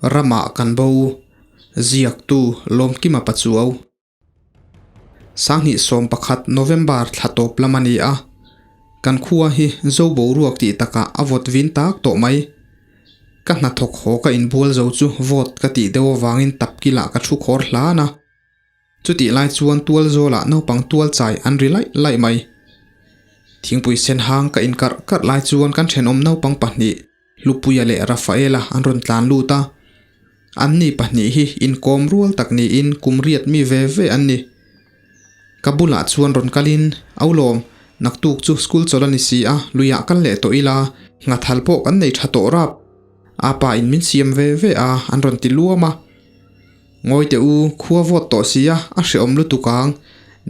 Ramah kan bo, ziaktu Lawmkima Pachuau. 2011 November thla tawp lam a ni a, kan khua hi zo boruak tih takah a vawt vin tak tawh mai. Ka hnathawk haw ka inbual zo chu vawt ka tih deuh avangin tapkilah ka thu khawr hlan a. Chutih lai chuan tual zawlah naupang tual chai an ri laih laih mai. Thingpui sen hang ka inkarh karh lai chuan kan thenawm naupang pahnih Hlupuia leh Rafaela an rawn tlan lut a. Anni pahnih hi inkawm rual tak niin kum riat mi ve ve an ni. Ka bulah chuan rawn kalin, Aulawm, naktuk chu school chawlh a ni si a, luiah kal leh tawh ila, nghathal pawh kan nei tha tawh rap. A pa in min siam ve ve a, an rawn ti luam a. Ngawi teh u, khua vawt tawh si a, a hrehawm lutuk ang.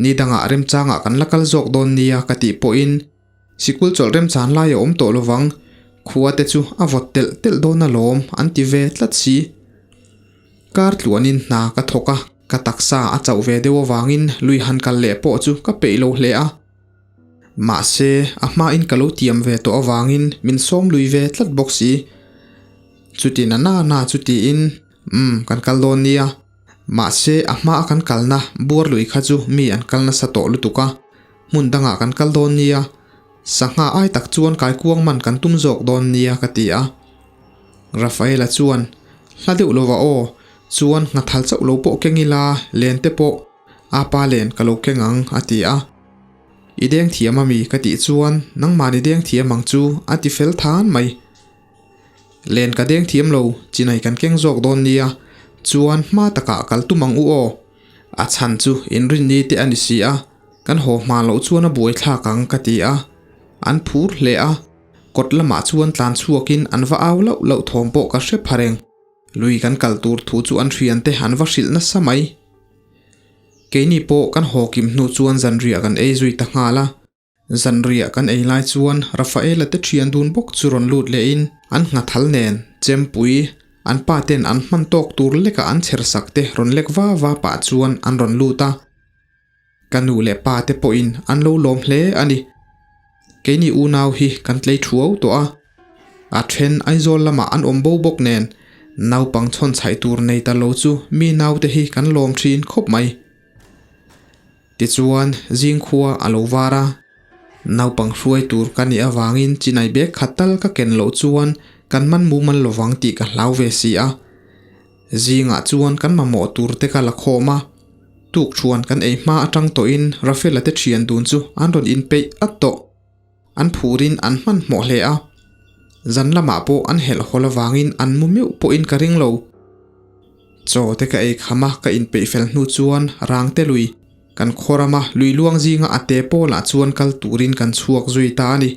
Ni dangah remchangah kan la kal zawk dawn nia ka tih pawhin sikul chawlh remchan lai a awm tawh lovang, khua te chu a vawt telh telh dawn alawm an ti ve tlat si. Kar tluanin hna ka thawk a, ka taksa a chauh ve deuh avangin lui han kal leh pawh chu ka peih lo hle a. Mahse, a hmain ka lo tiam ve tawh avangin min sawm lui ve tlat bawk si. Chuti na na na chu tiin, Umm, kan kal dawn nia. Mahse, a hmaa kan kalna buar lui kha chu mi an kal nasa tawh lutuk a, hmun dangah kan kal dawn nia. Sangha ai tak chuan kaikuang man kan tum zawk dawn nia ka ti a. Rafaela chuan, Hla deuh lova aw, chuan nghathal chauh lo pawh keng ila, len te pawh a pa len ka lo keng ang a ti a. I deng thiam ami ka tih chuan, Nangmahni deng thiam ang chu a ti fel than mai. Len ka deng thiam lo, chinai kan keng zawk dawn nia, chuan hma takah kal tum ang u aw. A chhan chu inrinni te a ni si a, kan haw hma loh chuan a buai thlak ang ka ti a. An phur hle a, kawt lamah chuan tlan chhuakin an va au lauh lauh thawm pawh ka hre pha reng. Lui kan kal tur thu chu an hriante an va hrilh nasa mai. Keini pawh kan haw kim hnu chuan zanriah kan ei zui ta nghal a. Zanriah kan ei lai chuan Rafaela te thian dun bawk chu rawn lut lehin an nghathal nen chempui an pa ten an hman tawk tur lekah an chher sak te rawn lek va va pah chuan an rawn lut a. Ka nu leh pa te pawhin an lo lawm hle a ni. Keini unau hi kan tlei thuau tawh a. A then Aizawl lamah an awm bo bawk nen naupang chhawn chhaih tur nei ta lo chu mi naute hi kan lawm thin khawp mai. Tichuan, zingkhua a lo var a, naupang hruai tur ka nih avangin chinai bag khat tal ka ken loh chuan kan man mumal lovang tih ka hlau ve si a. Zingah chuan kan mamawh tur te ka la khawm a, tukthuan kan ei hma atang tawhin Rafaela te thian dun chu an rawn inpeih at tawh. An phurin an hmanhmawh hle a, zan lamah pawh an helh hawl avangin an mu meuh pawhin ka ring lo. Chaw te ka ei kham a, ka inpeih fel hnu chuan rang te lui, kan khaw rama lui luang zinga a te pawlah chuan kal turin kan chhuak zui ta a ni.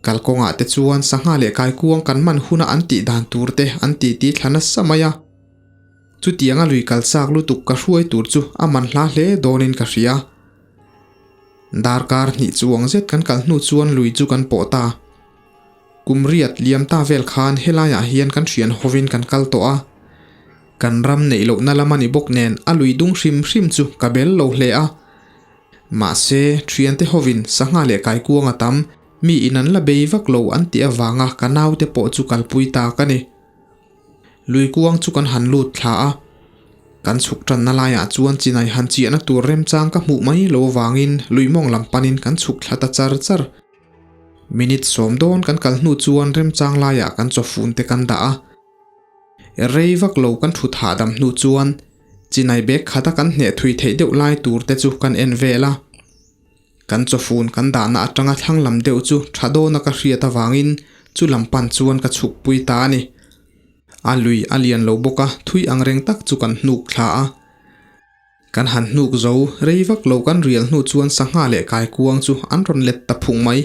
Kalkawngah te chuan sangha leh kaikuang kan man huna an tih dan tur te an titi thla nasa mai a. Chutianga lui kal chak lutuk ka hruai tur chu a man hla hle dawnin ka hria. Darkar hnih chuang zet kan kal hnu chuan lui chu kan pawh ta. Kum riat liam ta vel khan helaiah hian kan hrian hovin kan kal tawh a. Kan ram neih lohna lam a ni bawk nen a lui dung hrim hrim chu ka bel lo hle a. Mahse, thiante hovin sangha leh kaikuang a tam, mi in an la bei vak lo an tih avanga ka naute pawh chu kalpui ta ka ni. Lui kuang chu kan han lut thla a, kan chhuk tanna laiah chuan chinai han chiahna tur remchang ka hmuh mai lo avangin lui mawng lam panin kan chhuk thla ta char char. Minute sawm dawn kan kal hnu chuan remchang laiah kan chawfun te kan dah a, rei vak lo kan thut hahdam hnu chuan chinai bag khata kan hneh thui theih deuh lai tur te chu kan en vel a. Kan chawfun kan dahna atanga thlang lam deuh chu tha dawna ka hriat avangin chu lam pan chuan ka chhuk pui ta a ni. A lui a lian lo bawk a, thui ang reng tak chu kan hnuk thla a. Kan han hnuk zo, rei vak lo kan rial hnu chuan sangha leh kaikuang chu an rawn let ta phung mai.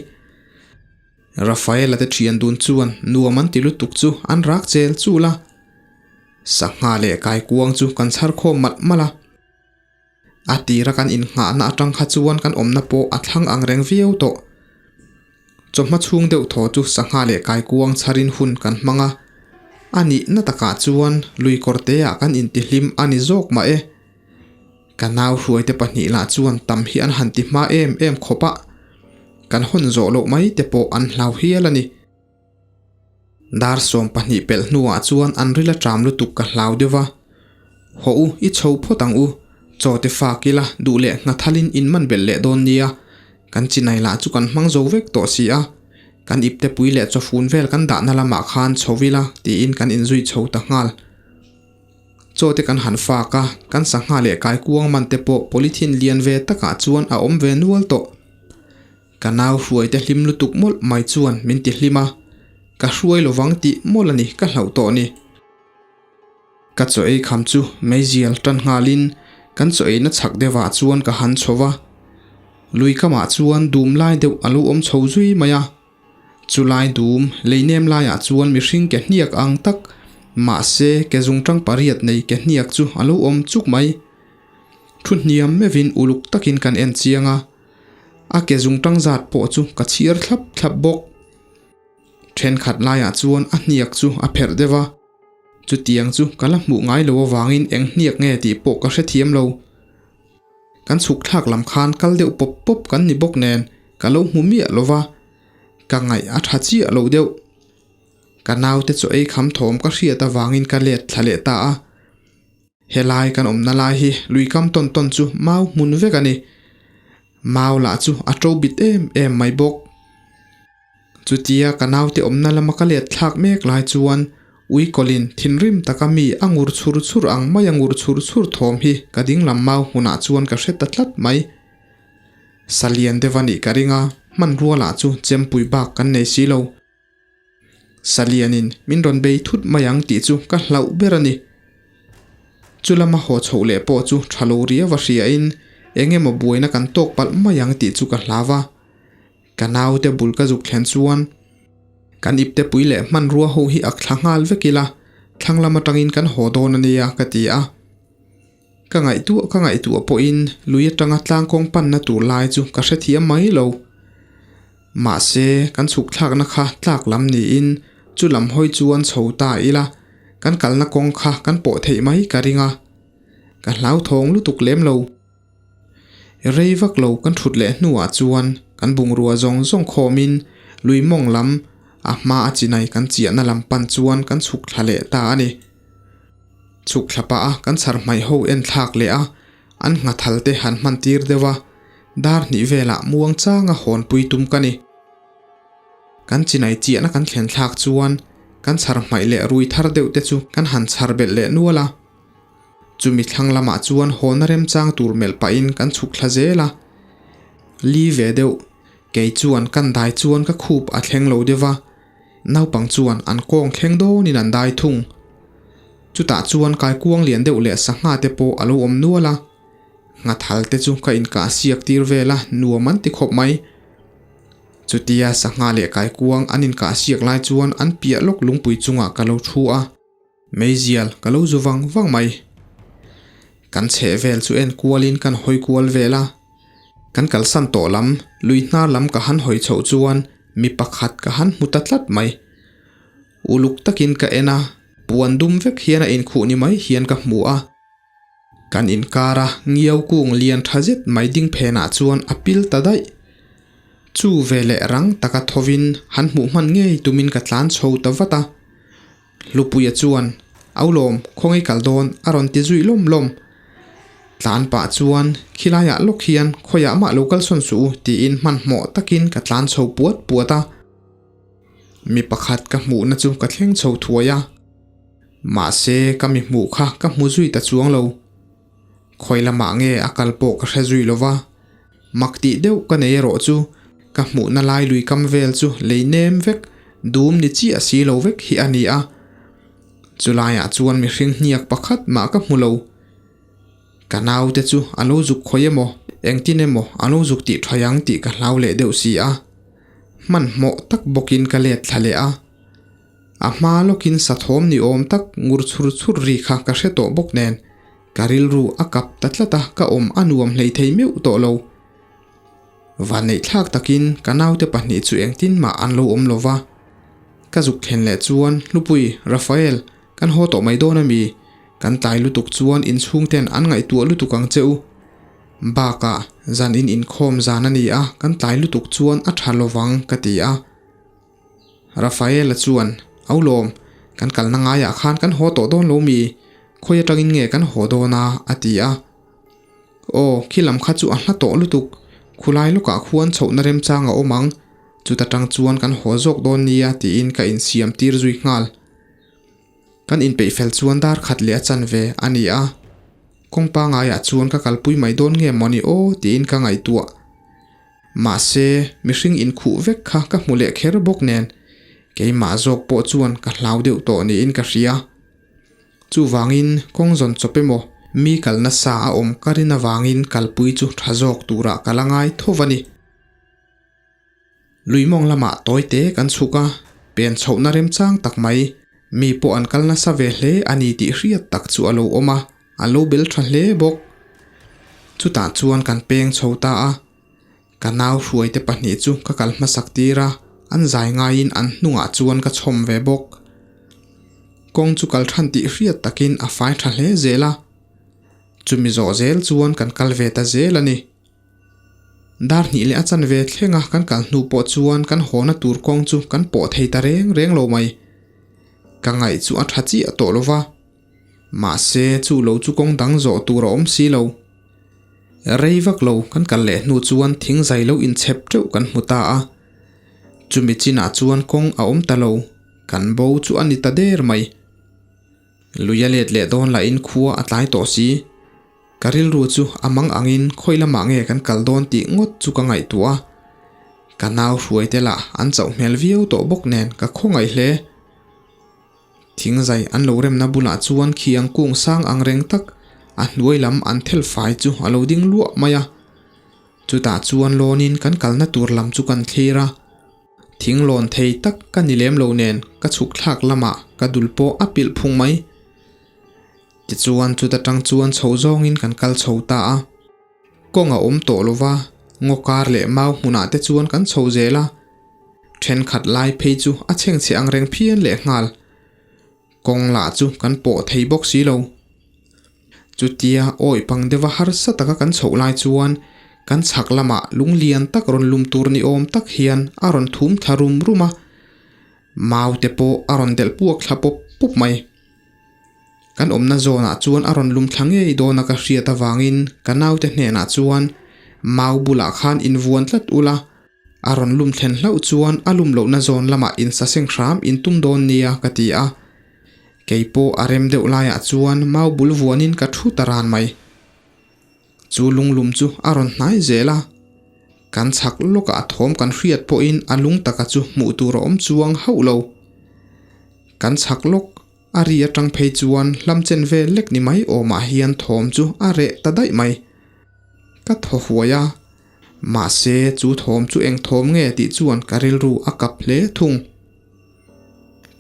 Rafaela te thian dun chuan nuam an ti lutuk chu an rak chel chul a. Sangha leh kaikuang chu kan chhar khawm malh malh a. A tira kan innghahna atang kha chuan kan awmna pawh a thlang ang reng viau tawh. Chawhma chhung deuh thaw chu sangha leh kaikuang chharin hun kan hmang a. A nihna takah chuan lui kawrteah kan intihlim a ni zawk mah e. Ka nau hruaite pahnih lah chuan tam hi an han ti hma em em khawp a, kan hawn zawh loh mai te pawh an hlau hial a ni. Dar 12 pelh hnuah chuan an ril a ṭam lutuk ka hlau deuh va. Haw u, i chho phawt ang u. Chaw te fak ila, duh leh hnathalin in man belh leh dawn nia. Kan chinai lah chu kan hmang zo vek tawh si a. Kan ipte pui leh chawfun vel kan dahna lamah khan chho ila tiin kan inzui chho ta nghal. Chaw te kan han fak a, kan sangha leh kaikuang man te pawh polythene lian ve takah chuan a awm ve nual tawh. Ka nau hruai te hlim lutuk mawlh mai chuan min ti hlim a, ka hruai lovang tih mawlh a ni ka hlauh tawh ni. Ka chaw ei kham chu meizial tan nghalin kan chaw eina chhak deuhah chuan ka han chho va, lui kamah chuan dum lai deuh a lo awm chho zui mai a. Chulai dum lei nem laiah chuan mihring ke hniak ang tak, mahse ke zungtang pariat nei ke hniak chu a lo awm chuk mai. Thu hniam meuhin uluk takin kan en chiang a, a ke zungtang zat pawh chu ka chhiar thlap thlap bawk. Thenkhat laiah chuan a hniak chu a pherh deuh a, chutiang chu ka la hmuh ngai lo avangin eng hniak nge tih pawh ka hrethiam lo. Kan chhuk thlak lam khan kal deuh pawp pawp kan ni bawk nen ka lo hmu miah lo va, ka ngaih a tha chiah lo deuh. Ka naute chaw ei kham thawm ka hriat avangin ka let thla leh ta a. Helai kan awmna lai hi lui kam tawn tawn chu mau hmun vek a ni. Mau lah chu a to bit em em mai bawk. Chutia ka naute awmna lama ka let thlak mek lai chuan ui kawlin thinrim taka mi a ngur chhur chhur ang mai a ngur chhur chhur thawm hi ka dinglam mau hmunah chuan ka hre ta tlat mai. Salian deuh a nih ka ring a, hmanrua lah chu chempui bak kan nei si lo. Salianin min rawn bei thut mai ang tih chu ka hlauh ber a ni. Chu lama haw chhoh leh pawh chu tha lo riau a hriain eng emaw buaina kan tawk palh mai ang tih chu ka hlau a. Ka naute bul ka zuk thlen chuan kan ipte pui leh hmanrua ho hi ak thla nghal vek ila, thlang lam atangin kan haw dawn a nia ka ti a. Ka ngaihtuah ka ngaihtuah pawhin lui atanga tlangkawng panna tur lai chu ka hrethiam mai lo. Mahse, kan chhuk thlakna kha tlak lam niin chu lam hawi chuan chho ta ila, kan kalna kawng kha kan pawh theih mai ka ring a. Ka hlauthawng lutuk lem lo. Rei vak lo kan thut leh hnuah chuan kan bungrua zawng zawng khawmin lui mawng lam a hma a chinai kan chiahna lam pan chuan kan chhuk thla leh ta a ni. Chhuk thla pah a kan chhar hmaih ho en thlak leh a, an nghathal te han hman tir deuh a, dar hnih velah muang changa hawnpui tum ka ni. Kan chinai chiahna kan thlen thlak chuan kan chhar hmaih leh rui thar deuh te chu kan han chhar belh leh nual a. Chumi thlang lamah chuan hawna remchang tur melh pahin kan chhuk thla zel a. Li ve deuh, kei chuan kan dai chuan ka khup a thleng lo deuh va, naupang chuan an kawng thleng dawnin an dai thung. Chutah chuan kaikuang lian deuh leh sangha te pawh a lo awm nual a. Nghathal te chu ka inkah siak tir vel a, nuam an ti khawp mai. Chutia sangha leh kaikuang an inkah siak lai chuan an piah lawk lungpui chungah ka lo thu a. Meizial ka lo zu vang vang mai. Kan chheh vel chu en kualin kan hawi kual vel a. Kan kalsan tawh lam, lui hnar lam ka han hawi chhoh chuan mi pakhat ka han hmu ta tlat mai. Uluk takin ka en a, puan dum vek hian a inkhuh ni mai hian ka hmu a. Kan inkara ngiau kung lian tha zet mai ding phenah chuan a pil ta daih. Chu veleh rang taka thovin han hmuh hman ngei tumin ka tlan chho ta vat a. Hlupuia chuan, Aulawm, khawngaih kal dawn, a rawn ti zui lawm lawm. Tlan pah chuan, Khilaiah lawk hian khawiah mah lo kal sawn suh u, tiin hmanhmawh takin ka tlan chho puat puat a. Mi pakhat ka hmuhna chu ka thleng chho thuai a. Mahse, ka mi hmuh kha ka hmu zui ta chuang lo. Khawi lamah nge a kal pawh ka hre zui lo va. Mak tih deuh ka nei erawh chu ka hmuhna lai lui kam vel chu lei nem vek, dum ni chiah si lo vek hi a ni a. Chulaiah chuan mihring hniak pakhat mah ka hmu lo. Ka naute chu a lo zuk khawi emaw, engtin emaw a lo zuk tih tha ang tih ka hlau leh deuh si a. Hmanhmawh tak bawkin ka let thla leh a. A hma lawkin sathawm ni awm tak ngur chhur chhur ri kha ka hre tawh bawk nen, ka rilru a kap ta tlat a, ka awm a nuam hlei thei meuh tawh lo. Vanneih thlak takin ka naute pahnih chu engtin mah an lo awm lo va. Ka zuk thlen leh chuan, Hlupui, Rafael, kan haw tawh mai dawn a mi? Kan tlai lutuk chuan inchhung ten an ngaihtuah lutuk ang che u. Bakah, zan in inkhawm zan a ni a, kan tlai lutuk chuan a tha lovang, ka ti a. Rafaela chuan, Aulawm, kan kalna ngaiah khan kan haw tawh dawn lo mi? Khawi atangin nge kan haw dawn a? a ti a. Aw, khi lam kha chu a hla tawh lutuk. Khulai lawkah khuan chhohna remchang a awm ang. Chuta tang chuan kan haw zawk dawn nia tiin ka insiam tir zui nghal. Kan inpeih fel chuan dar khat leh a chanve a ni a. Kawng pangaiah chuan ka kalpui mai dawn nge mawni aw tiin ka ngaihtuah. Mahse, mihring inkhuh vek kha ka hmu leh kher bawk nen, keimah zawk pawh chuan ka hlau deuh tawh niin ka hria. Chuvangin, kawng zawn chawp emaw, mi kal nasa a awm ka rin avangin kalpui chu tha zawk turah ka la ngai tho va ni. Luimawng lamah tawi te kan chhuk a, pen chhohna remchang tak mai, mi pawh an kal nasa ve hle a ni tih hriat tak chu a lo awm a, a lo bel tha hle bawk. Chutah chuan kan peng chho ta a, ka nau hruaite pahnih chu ka kal hmasak tir a, an zai ngaiin an hnungah chuan ka chhawm ve bawk. Kawng chu kal than tih hriat takin a fai tha hle zel a, chumi zawh zel chuan kan kal ve ta zel a ni. Dar hnih leh a chanve thlenga kan kal hnu pawh chuan kan hawna tur kawng chu kan pawh thei ta reng reng lo mai. Ka ngaih chu a tha chiah tawh lo va. Mahse chu lo chu kawng dang zawh tur a awm si lo. Rei vak lo kan kal leh hnu chuan thing zai lo inchhep teuh kan hmu ta a. Chumi chinah chuan kawng a awm ta lo, kan bo chu a ni ta der mai. Lui a let leh dawn lahin khua a tlai tawh si. Ka rilru chu a mang angin khawi lamah nge kan kal dawn tih ngawt chu ka ngaihtuah a. Ka nau hruai te lah an chauh hmel viau tawh bawk nen ka khawngaih hle. Thingzai an lo remna bulah chuan khiang kung sang ang reng tak a hnuai lam an thel fai chu a lo ding luah mai a. Chutah chuan lawnin kan kalna tur lam chu kan thlir a. Thing lawn thei tak ka ni lem lo nen ka chhuk thlak lamah ka dul pawh a pilh phung mai. Tichuan chuta tang chuan chho zawngin kan kal chho ta a. Kawng a awm tawh lo va, ngaw kar leh mau hmunah te chuan kan chho zel a. Thenkhat lai phei chu a chhengchhe ang reng phian leh nghal. Kawng lah chu kan pawh thei bawk si lo. Chutia awih pang deuha harsa taka kan chhoh lai chuan kan chhak lamah lung lian tak rawn lum tur ni awm tak hian a rawn thum thla rum rum a. Mau te pawh a rawn delh puak thla pawp pawp mai. Kan awmna zawnah chuan a rawn lum thla ngei dawn a ka hriat avangin ka naute hnenah chuan mau bulah khan invuan tlat ula, a rawn lum thlen hlauh chuan a lum lohna zawn lamah insaseng hram intum dawn nia ka ti a. Kei pawh a rem deuh laiah chuan mau bul vuanin ka thu ta ran mai. Chu lunglum chu a rawn hnai zel a, kan chhak lawkah a thawm kan hriat pawhin a lung taka chu hmuh tur a awm chuang hauh lo. Kan chhak lawk a ri atang phei chuan hlam chen vel lek ni mai awmah hian thawm chu a reh ta daih mai. Ka thaw huai a, mahse chu thawm chu eng thawm nge tih chuan ka rilru a kap hle thung.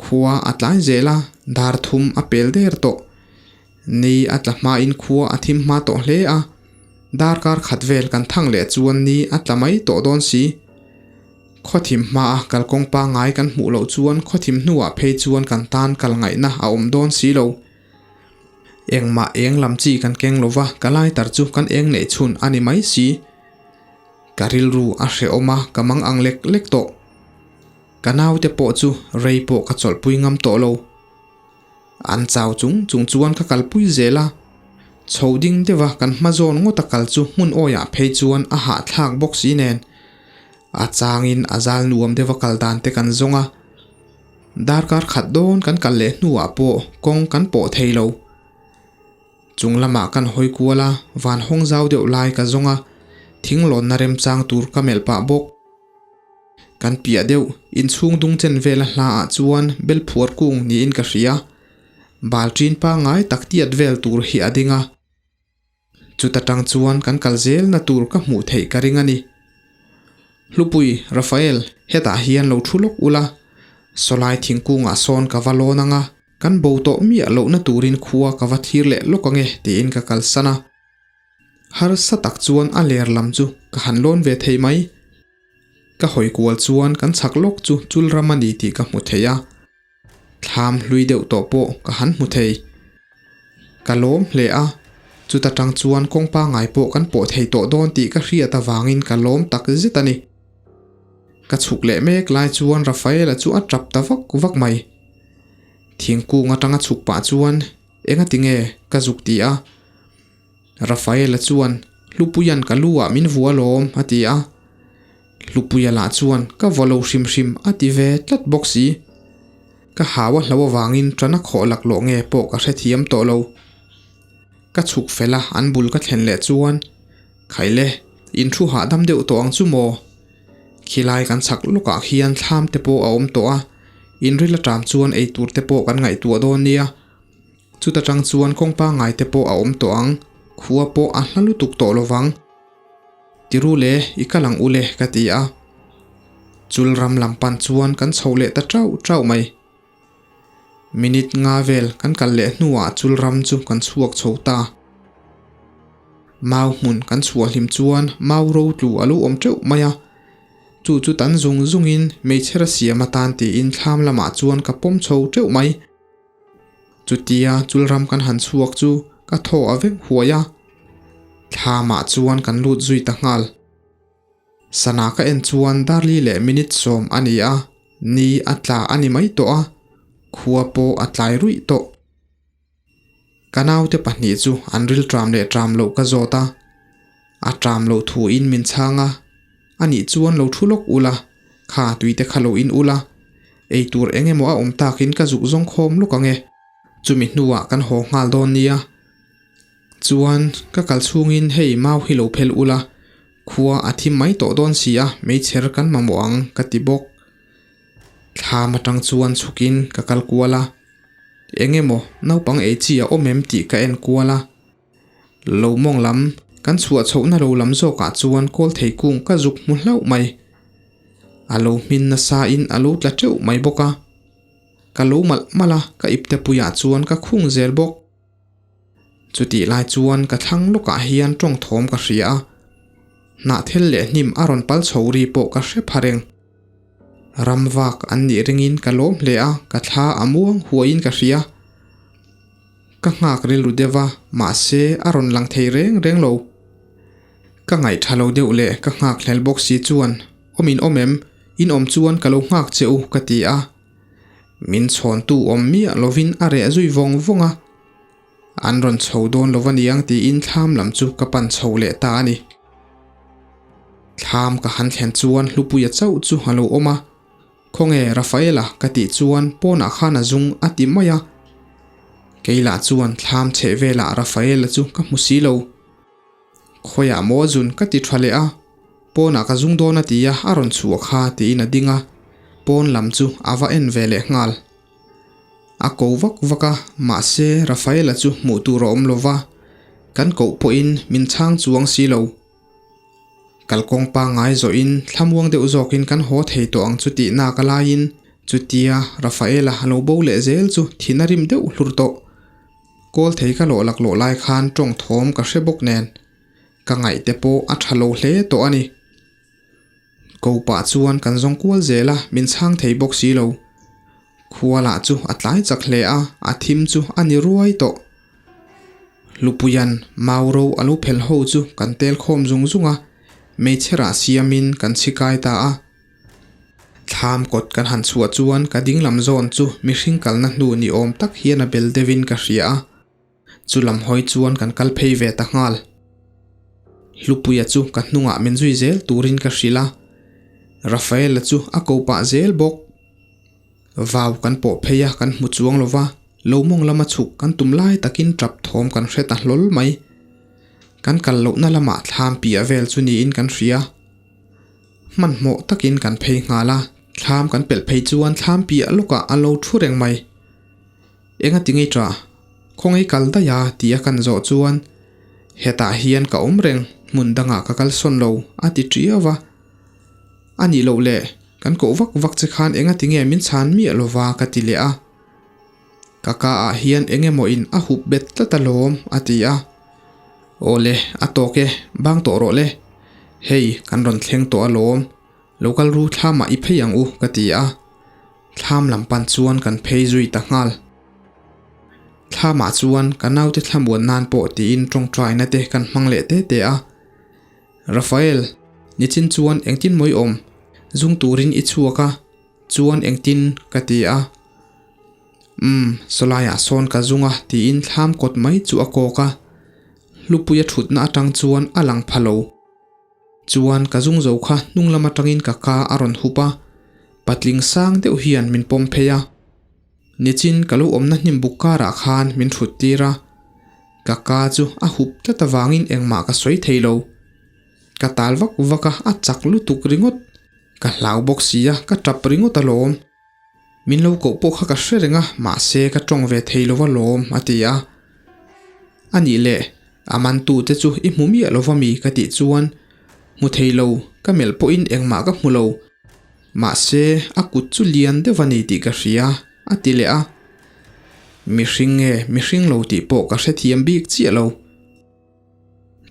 Khua a tlai zel a, dar thum a pel der tawh. Ni a tla hmain khua a thim hma tawh hle a, darkar khat vel kan thang leh chuan ni a tla mai tawh dawn si. Khawthim hmaa kalkawng pangngai kan hmuh loh chuan khawthim hnuah phei chuan kan tan kal ngaihna a awm dawn si lo. Engmah eng lam chi kan keng lo va, ka lighter chu kan eng neih chhun a ni mai si. Ka rilru a hrehawm a, ka mang ang lek lek tawh. Ka naute pawh chu rei pawh ka chawlhpui ngam tawh lo. An chau chung chung chuan ka kalpui zel a, chho ding deuha kan hma zawn ngawta kal chu hmun awiah phei chuan a hahthlak bawk si nen. A changin a zal nuam deuha kal dan te kan zawng a, darkar khat dawn kan kal leh hnuah pawh kawng kan pawh thei lo. Chung lamah kan hawi kual a, van hawng zau deuh lai ka zawng a, thing lawnna remchang tur ka melh pah bawk. Kan piah deuh, inchhung dung chen vela hla ah chuan bel phuar kung niin ka hria. Bal ṭin pangngai tak tiat vel tur hi a ding a. Chuta tang chuan kan kal zelna tur ka hmuh theih ka ring a ni. Hlupui, Rafael, hetah hian lo thu lawk ula, sawlai thingkungah sawn ka va lawn ang a, kan bo tawh miah lohna turin khua ka va thlir leh lawk ang e tiin ka kalsan a. Harsa tak chuan a ler lam chu ka han lawn ve thei mai. Ka hawi kual chuan kan chhak lawk chu chul ram a ni tih ka hmu thei a, thlam hlui deuh tawh pawh ka han hmu thei. Ka lawm hle a, chuta tang chuan kawng pangngai pawh kan pawh thei tawh dawn tih ka hriat avangin ka lawm tak zet a ni. Ka chhuk leh mek lai chuan Rafaela chu a tap ta vak vak mai. Thingkung atanga chhuk pah chuan engati nge ka zuk ti a. Rafaela chuan Hlupuia'n ka lu ah min vu alawm a ti a. Hlupuia lah chuan ka vaw lo hrim hrim a ti ve tlat bawk si. Ka hau a hlo avangin ṭana khawh laklawh nge pawh ka hrethiam tawh lo. Ka chhuk fel a an bul ka thlen leh chuan Khaile, in thu hahdam deuh tawh ang chu maw? Khilai kan chhak lawkah khian thlam te pawh a awm tawh a, in ril aṭam chuan ei tur te pawh kan ngaihtuah dawn nia. Chuta tang chuan kawng pangngai te pawh a awm tawh ang, khua pawh a hla lutuk tawh lo vang. Tiru le, i kal ang u le ka ti a. Chul ram lam pan chuan kan chho leh ta tauh tauh mai. Minute nga vel kan kal leh hnuah chul ram chu kan chhuak chho ta. Mau hmun kan chhuah hlim chuan mau ro tlu a lo awm teuh mai a. Chu chu tan zung zungin hmeichhera siam atan tiin thlam lamah chuan ka pawm chho teuh mai. Chutia chulram kan han chhuak chu ka thaw a vek huai a, thlamah chuan kan lut zui ta nghal. Sana ka en chuan darli leh minute sawm a ni a, ni a tla a ni mai tawh a, khua pawh a tlai ruih tawh. Ka naute pahnih chu an ril tram leh tram loh ka zawt a, a tram loh thuin min chhang a, anih chuan lo thu lawk ula, kha tuite kha lo in ula, ei tur eng emaw a awm takin ka zuk zawng khawm lawk ang e, chumi hnuah kan haw nghal dawn nia. Chuan ka kal chhungin hei mau hi lo phel ula, khua a thim mai tawh dawn si a, meichher kan mamawh ang ka ti bawk. Thlam atang chuan chhukin ka kal kual a, eng emaw naupang ei chi a awm em tih ka en kual a. Lo mawng lam kan chhuah chhohna lo lam zawkah chuan kawl thei kung ka zuk hmu hlauh mai. A lo hmin nasa in a lo tla teuh mai bawk a. Ka lo malh malh a, ka ipte puiah chuan ka khung zel bawk. Chutih lai chuan ka thlang lawkah hian tawng thawm ka hria a, hnahthel leh hnim a rawn pal chho ri pawh ka hre pha reng. Ram vak an nih ringin ka lawm hle a, ka thla a muang huaiin ka hria. Ka nghak rilru deuh a, mahse a rawn lang thei reng reng lo. Ka ngaihtha lo deuh leh ka nghak hlel bawk si chuan, Awm in awm em? In awm chuan ka lo nghak che u ka ti a. Min chhawntu awm miah lovin a reh zui vawng vawng a. An rawn chho dawn lo a niang tiin thlam lam chu ka pan chho leh ta a ni. Thlam ka han thlen chuan Hlupuia chauh chu a lo awm a. Khawnge Rafaela ka tih chuan pawnah khan a zung a ti mai a. Keilah chuan thlam chheh velah Rafaela chu ka hmu si lo. Khawiah maw zun ka ti tha leh a, pawnah ka zung dawn a ti a, a rawn chhuah kha tiin a ding a, pawn lam chu a va en ve leh nghal. A ko vak vak a, mahse Rafaela chu hmuh tur a awm lo va, kan koh pawhin min chhang chuang si lo. Kalkawng pangngai zawhin thlamuang deuh zawkin kan haw thei tawh ang chu tih nak a laiin chutia Rafaela a lo bo leh zel chu thin a rim deuh hlur tawh. Kawl thei ka lawh laklawh lai khan tawng thawm ka hre bawk nen ka ngaih te pawh a tha lo hle tawh a ni. Ko pah chuan kan zawng kual zel a, min chhang thei bawk si lo. Khua lah chu a tlai chak hle a, a thim chu a ni ruai tawh. Hlupuia'n Mauro a lo phel ho chu kan tel khawm zung zung a, hmeichherah siamin kan chhi kai ta a. Thlam kawt kan han chhuah chuan ka dinglam zawn chu mihring kalna hnu ni awm tak hian a bel deuhin ka hria a, chu lam hawi chuan kan kal phei ve ta nghal. Hlupuia chu ka hnungah min zui zel turin ka hrilh a, Rafaela chu a ko pah zel bawk. Vau kan pawh phei a kan hmu chuang lo va, lo mawng lama chhuk kan tum lai takin tap thawm kan hre ta hlawl mai. Kan kal lohna lamah thlam piah vel chu niin kan hria. Hmanhmawh takin kan phei nghal a, thlam kan pelh phei chuan thlam piah lawkah a lo thu reng mai. Enga ti ngei tah? Khawngaih kal daih a tih a kan zawh chuan hetah hian ka awm reng, hmun dangah ka kalsawn lo a ti tiau a. A nih loh le, kan koh vak vak che khan enga ti nge min chhan miah lova ka ti leh a. Ka ka ah hian eng emaw in a hup bet tlat alawm a ti a. Aw le, a tawk e, bang tawh rawh le. Hei, kan rawn thleng tawh alawm, lo kal ru thlamah i phei ang u ka ti a. Thlam lam pan chuan kan phei zui ta nghal. Thlamah chuan ka naute thlamuan nan pawh tiin tawngtaina te kan hmang leh te te a. Rafael, nichin chuan engtin mawi awm? Zung turin i chhuak a, chuan engtin? ka ti a. Umm, sawlaiah sawn ka zung a tiin thlam kawt mai chu a kawk a, Hlupuia thutna atang chuan a lang pha lo. Chuan ka zung zo kha hnung lam atangin ka ka a rawn hup a, patling sang deuh hian min pawm phei a. Nichin ka lo awmna hnim buk karah khan min thut tir a, ka ka chu a hup tlat avangin engmah ka sawi thei lo. Ka tal vak vak a, a chak lutuk ringawt. Ka hlau bawk si a, ka tap ringawt alawm. Min lo koh pawh kha ka hre reng a, mahse ka tawng ve thei lo alawm, a ti a. A nih leh, a mantute chu i hmu miah lo va mi ka tih chuan, Hmu thei lo, ka melh pawhin engmah ka hmu lo. Mahse, a kut chu lian deuh a ni tih ka hria, a ti leh a. Mihring nge mihring lo tih pawh ka hrethiam bik chiah lo.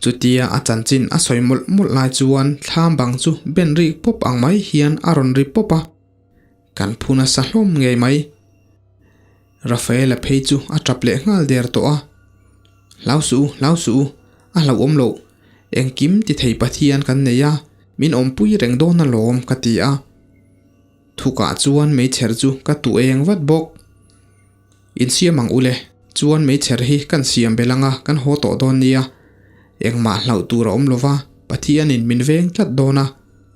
Chutia a chanchin a sawi mawlh mawlh lai chuan thlam bang chu ben rik pawp ang mai hian a rawn ri pawp a. Kan phu nasa hlawm ngei mai. Rafaela phei chu a tap leh nghal der tawh a. Hlau suh u, hlau suh u, a hlauhawm loh. Engkim ti thei Pathian kan nei a, min awmpui reng dawn alawm ka ti a. Thukah chuan meichher chu ka tu eng vat bawk. Insiam ang ule, chuan meichher hi kan siam belh anga kan haw tawh dawn nia. Engmah hlauh tur a awm lova, Pathianin min veng tlat dawn a,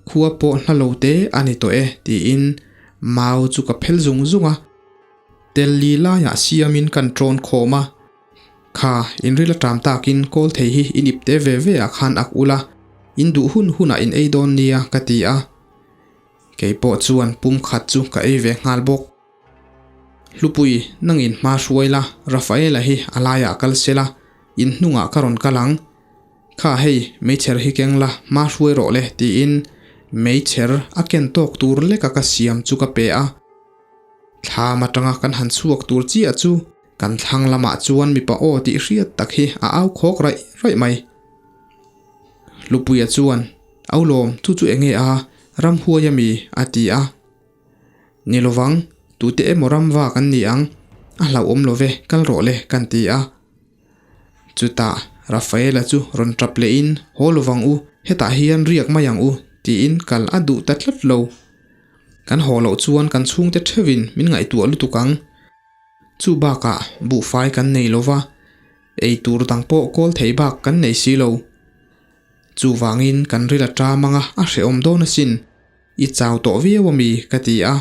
khua pawh hla lo te a ni tawh e tiin mau chu ka phel zung zung a. Tel li laiah siamin kan ṭawn khawm a, Kha, inril a ṭam takin kawl thei hi in ip te ve ve ah khan ak ula, in duh hun hunah in ei dawn nia ka ti a. Kei pawh chuan pum khat chu ka ei ve nghal bawk. Hlupui, nangin hma hruai la, Rafaela hi a laiah kal se la, in hnungah ka rawn kal ang. Kha hei, meichher hi keng la, hma hruai rawh le, tiin meichher a ken tawk tur leka ka siam chu ka pe a. Thlam atanga kan han chhuak tur chiah chu kan thlang lamah chuan mipa aw tih hriat tak hi a au khawk raih raih mai. Hlupuia chuan, Aulawm, chu chu enge a, ramhuai ami? a ti a. Ni lovang, tute emaw ram vak an ni ang, a hlauhawm lo ve, kal rawh le, kan ti a. Chutah Rafaela chu rawn tap lehin, Haw lovang u, hetah hian riak mai ang u, tiin kal a duh ta tlat lo. Kan haw loh chuan kan chhungte theuhin min ngaihtuah lutuk ang. Chu bakah buhfai kan nei lova, ei tur dang pawh kawl thei bak kan nei si lo. Chuvangin kan ril a ṭam anga a hrehawm dawn asin. I chau tawh viau ami? ka ti a.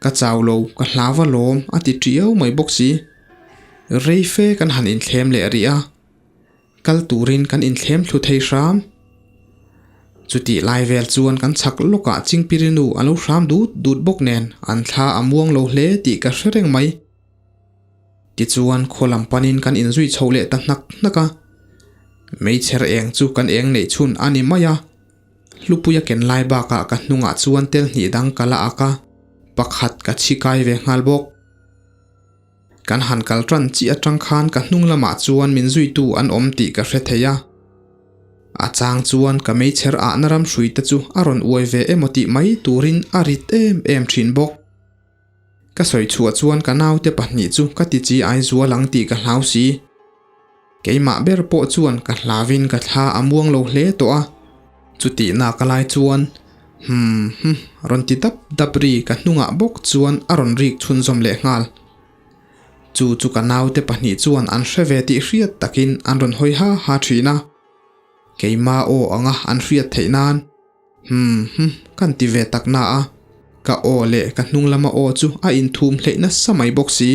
Ka chau lo, ka hlau alawm a ti ṭiau mai bawk si. Rei fe kan han inthlem leh rih a, kal turin kan inthlem thlu thei hram. Chutih lai vel chuan kan chhak lawkah Chingpirinu a lo hram dut dut bawk nen an thla a muang lo hle tih ka hre reng mai. Tichuan khaw lam panin kan inzui chho leh ta hnak hnak a. Meichher eng chu kan eng neih chhun a ni mai a. Hlupuia ken lai bakah ka hnungah chuan tel hnih dang ka la ak a, pakhat ka chhi kai ve nghal bawk. Kan han kal tan chiah atang khan ka hnung lamah chuan min zuitu an awm tih ka hre thei a. A chang chuan ka meichher ahna ram hrui te chu a rawn uai ve emaw tih mai turin a rit em em thin bawk. Ka sawi chhuah chuan ka naute pahnih chu ka ti chi ai zual ang tih ka hlau si. Keimah ber pawh chuan ka hlauin ka thla a muang lo hle tawh a, chutihna ka lai chuan Hmm hmm rawn ti dap dap ri ka hnungah bawk chuan a rawn rik chhunzawm leh nghal. Chu chu ka naute pahnih chuan an hre ve tih hriat takin an rawn hawi ha ha thin a, keimah aw anga an hriat theih nan Hmm hmm kan ti ve tak na a, ka aw leh ka hnung lama aw chu a inthum hleih nasa mai bawk si.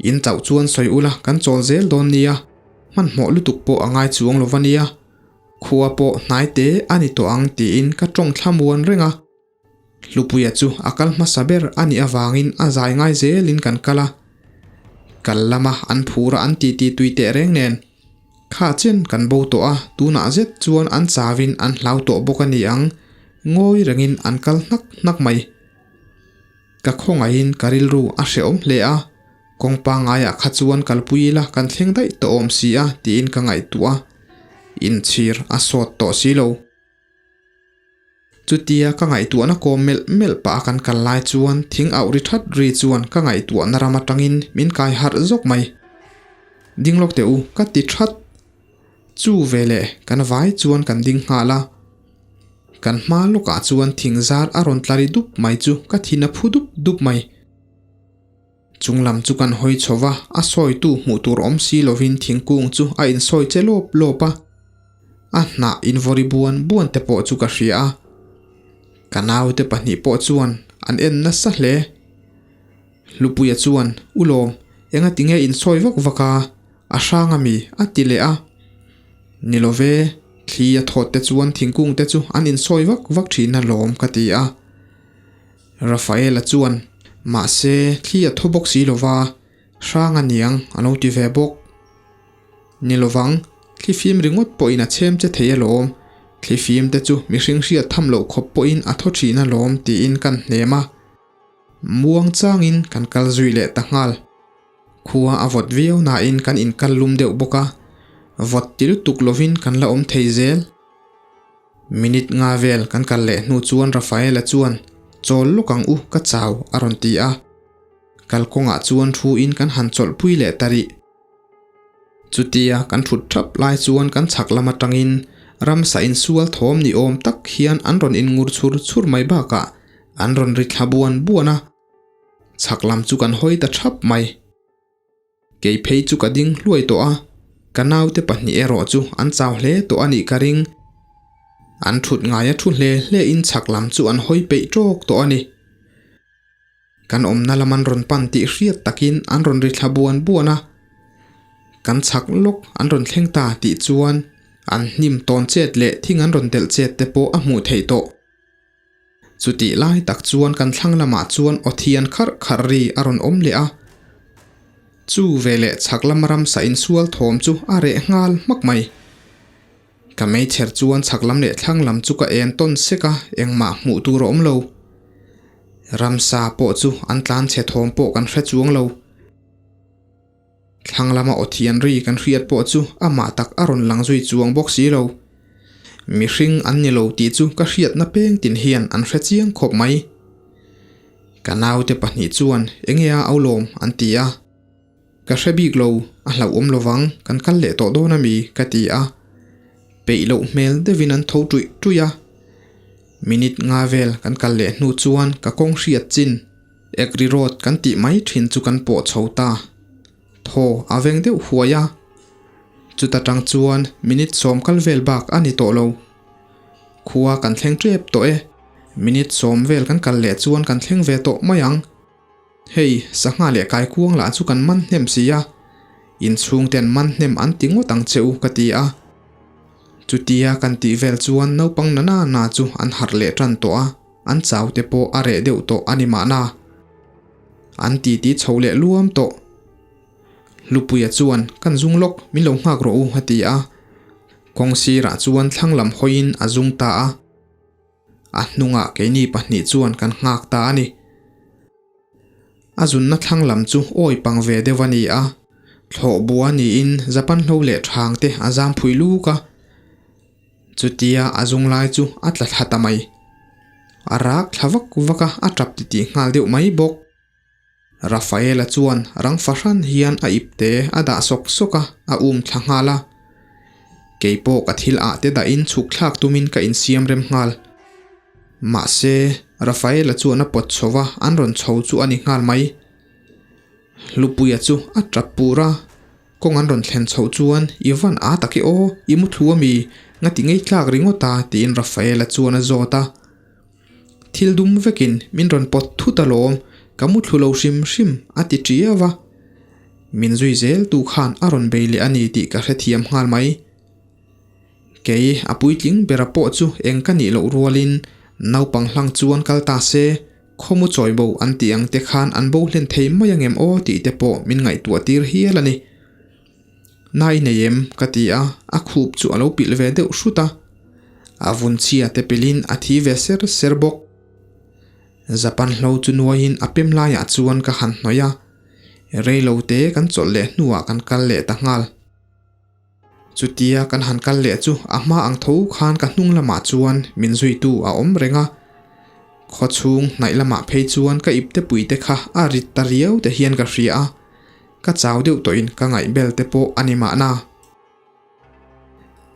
In chauh chuan sawi ula kan chawl zel dawn nia, hmanhmawh lutuk pawh a ngai chuang lo va nia, khua pawh hnai te a ni tawh ang tiin ka tawng thlamuan reng a. Hlupuia chu a kal hmasa ber a nih avangin a zai ngai zelin kan kal a, kal lama an phur a an titi tui teh reng nen kha chen kan bo tawh a, tunah zet chuan an chauin an hlau tawh bawk a ni ang, ngawi rengin an kal hnak hnak mai. Ka khawngaihin ka rilru a hrehawm hle a, kawng pangaiah kha chuan kalpui ila kan thleng daih tawh awm si a tiin ka ngaihtuah a, inchhir a sawt tawh si lo. Chutia ka ngaihtuahna kawm melh melh pah a kan kal lai chuan thing auh ri that ri chuan ka ngaihtuahna ram atangin min kai harh zawk mai. Ding lawk teh u ka ti that. Chu veleh kan vai chuan kan ding nghal a. Kan hma lawkah chuan thing zar a rawn tla ri dup mai chu ka thin a phu dup dup mai. Chunglam chu kan hawi chho va, a sawitu hmuh tur awm si lovin thingkung chu a insawi che lawp lawp a. A hnah invawri buan buan te pawh chu ka hria a. Ka naute pahnih pawh chuan an en nasa hle. Hlupuia chuan, U lawm, enga tinge insawi vak vak a, a hrang a mi? a ti leh a. Ni lo ve, thli a thawt te chuan thingkung te chu an insawi vak vak thin a lawm ka ti a. Rafaela chuan, Mahse, thli a thaw bawk si lo va, hrang a niang a lo ti ve bawk. Ni lovang, thlifim ringawt pawhin a chhem che thei alawm, thlifim te chu mihring hriat tham loh khawp pawhin a thaw thin alawm tiin kan hnem a. Muang changin kan kal zui leh ta nghal. Khua a vawt viau nain kan inkal lum deuh bawk a, vawt ti lutuk lovin kan la awm thei zel. Minute nga vel kan kal leh hnu chuan Rafaela chuan, Chawl lawk ang u, ka chau a rawn ti a. Kalkawngah chuan thu in kan han chawlhpui leh ta rih. Chutia kan thut thap lai chuan kan chhak lam atangin ramsa insual thawm ni awm tak hian an rawn inngur chhur chhur mai bakah an rawn ri thla buan buan a. Chhak lam chu kan hawi ta thap mai. Kei phei chu ka ding hluai tawh a, ka naute pahnih erawh chu an chau hle tawh a nih ka ring. An thut ngaia thu hle hle in chhak lam chu an hawi peih tawk tawh a ni. Kan awmna lam an rawn pan tih hriat takin an rawn ri thla buan buan a, kan chhak lawk an rawn thleng ta tih chuan an hnim tawn chet leh thing an rawn delh chet te pawh a hmuh theih tawh. Chutih lai tak chuan kan thlang lamah chuan aw thian kharh kharh ri a rawn awm leh a, chu veleh chhak lama ramsa insual thawm chu a reh nghal hmak mai. Ka meichher chuan chhak lam leh thlang lam chu ka en tawn sek a, engmah hmuh tur a awm lo. Ramsa pawh chu an tlan chhe thawm pawh kan hre chuang lo. Thlang lama aw thian ri kan hriat pawh chu amah tak a rawn lang zui chuang bawk si lo. Mihring an ni lo tih chu ka hriatna peng tin hian an hre chiang khawp mai. Ka naute pahnih chuan enge a au lawm an ti a. Ka hre bik lo, a hlauhawm lovang, kan kal leh tawh dawn a mi? ka ti a. Peih loh hmel deuhin an tho ṭuih ṭuih a. Minute nga vel kan kal leh hnu chuan ka kawng hriat chin, Agri Road kan tih mai ṭhin chu kan pawh chho ta. Thaw a veng deuh huai a. Chuta ṭang chuan minute sawm kal vel bak a ni tawh lo. Khua kan thleng ṭep tawh e. Minute sawm vel kan kal leh chuan kan thleng ve tawh mai ang. Hei, sangha leh kaikuang lah chu kan man hnem si a, inchhungten man hnem an ti ngawt ang che u ka ti a. Chutia kan tih vel chuan naupang na na na chu an harh leh tan tawh a, an chau te pawh a reh deuh tawh a ni mahna. An titi chho leh luam tawh. Hlupuia chuan kan zung lawk min lo nghak rawh u a ti a. Kawng sirah chuan thlang lam hawiin a zung ta a. A hnungah keini pahnih chuan kan nghak ta a ni. A zunna thlang lam chu awi pang ve deuh a ni a, thlawh bua niin Japan hlo leh thang te a zam phui luk a. Chutia a zung lai chu a tla thla ta mai. A rak thla vak vak a, a tap titih nghal deuh mai bawk. Rafaela chuan rang fahran hian a ipte a dah sawk sawk a, a um thla nghal a. Kei pawh ka thil ah te dahin chhuk thlak tumin ka insiam rem nghal. Mahse, Rafaela chuan a pawt chho va, an rawn chho chu a ni nghal mai. Hlupuia chu a tap pur a, kawng an rawn thlen chhoh chuan i van a tak i aw, i mu thlu ami, ngati ngei tlak ringawt a tiin Rafaela chuan a zawt a. Thil dum vekin min rawn pawt thut alawm, ka mu thlu lo hrim hrim a ti ṭiau a. Min zui zel tu khan a rawn bei leh a ni tih ka hrethiam nghal mai. Kei a puitling bera pawh chu eng ka nih loh rualin naupang hlang chuan kal ta se, khawmu chawi bo an tih ang te khan an bo hlen thei mai angem aw tih te pawh min ngaihtuah tir hial a ni. Na i nei em? ka ti a, a khup chu a lo pilh ve deuh hrut a. A vun chhia te pilhin a thi ve ser ser bawk. Japan hlo chu nuaiin a pem laiah chuan ka han hnawih a, rei lo te kan chawlh leh hnuah kan kal leh ta nghal. Chutia kan han kal leh chu a hma ang tho khan ka hnung lamah chuan min zuitu a awm reng a. Khawchhung hnaih lamah phei chuan ka ipte puite kha a rit ta riau te hian ka hria a. Ka chau deuh tawhin ka ngaih bel te pawh a ni mahna.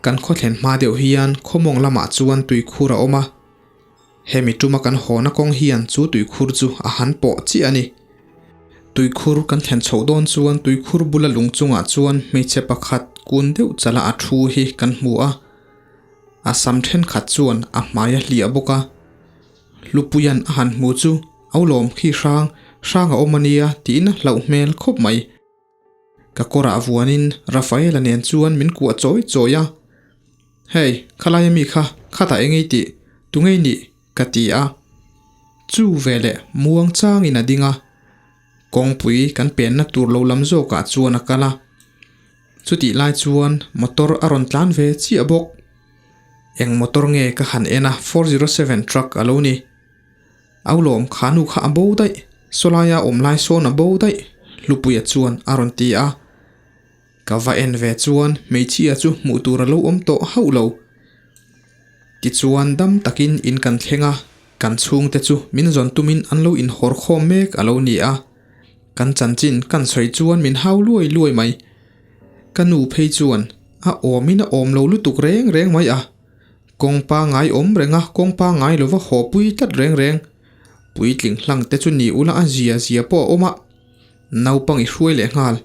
Kan khawthlen hma deuh hian khawmawng lamah chuan tuikhur a awm a. Hemi tuma kan hawna kawng hian chu tuikhur chu a han pawh chiah a ni. Tuikhur kan thlen chhoh dawn chuan tuikhur bula lung chungah chuan hmeichhe pakhat kun deuh chala a thu hi kan hmu a. A sam thenkhat chuan a hmai a hliah bawk a. Hlupuia'n a han hmu chu au lawm khi hrang hrang a awm a nia tiin a hlauh hmel khawp mai. Ka kawrah vuanin Rafaela nen chuan min kuah chawi chawi a. Hey, khalai ami kha, khatah eng ei tih, tungei nih? Ka ti a. Chu veleh muang changin a ding a. Kawngpui kan penna tur lo lam zawkah chuan a kal a. Chutih lai chuan motor a rawn tlan ve chiah bawk. Eng motor nge ka han en a, 407 truck a lo ni. Aulawm kha nu kha a bo daih, sawlaia awm lai sawn a bo daih, Hlupuia chuan a rawn ti a. Ka va en ve chuan hmeichhia chu hmuh tur a lo awm tawh hauh lo. Tichuan dam takin in kan thleng a, kan chhungte chu min zawn tumin an lo inhawr khawm mek a lo ni a. Kan chanchin kan sawi chuan min hau luai luai mai. Ka nu phei chuan a awmin a awm lo lutuk reng reng mai a. Kawng pangai awm reng a, kawng pangai lova haw pui tlat reng reng. Puitling hlang te chu ni ula a zia zia pawh a awm a. Naupang i hruai leh nghal.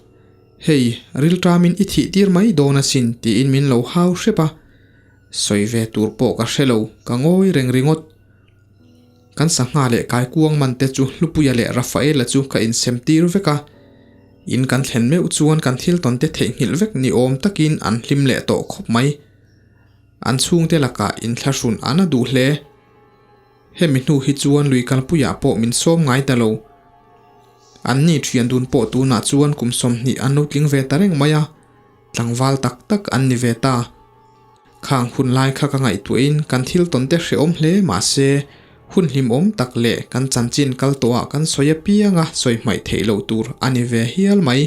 Hei, rilṭamin i thih tir mai dawn asin tiin min lo hau hrep a. Sawi ve tur pawh ka hre lo, ka ngawi reng ringawt. Kan sangha leh kaikuang man te chu Hlupuia leh Rafaela chu ka insem tir vek a. In kan thlen meuh chuan kan thil tawn te theihnghilh vek ni awm takin an hlim leh tawh khawp mai. An chhungte lakah inthlahrun an a duh hle. Hemi hnu hi chuan lui kalpuiah pawh min sawm ngai ta lo. An ni thian dun pawh tunah chuan kum 20 an lo tling ve ta reng mai a, tlangval tak tak an ni ve ta. Khang hun lai kha ka ngaihtuahin kan thil tawn te hrehawm hle mahse hun hlimawm tak leh kan chanchin kal tawhah kan sawi apianga sawi hmaih theih loh tur a ni ve hial mai.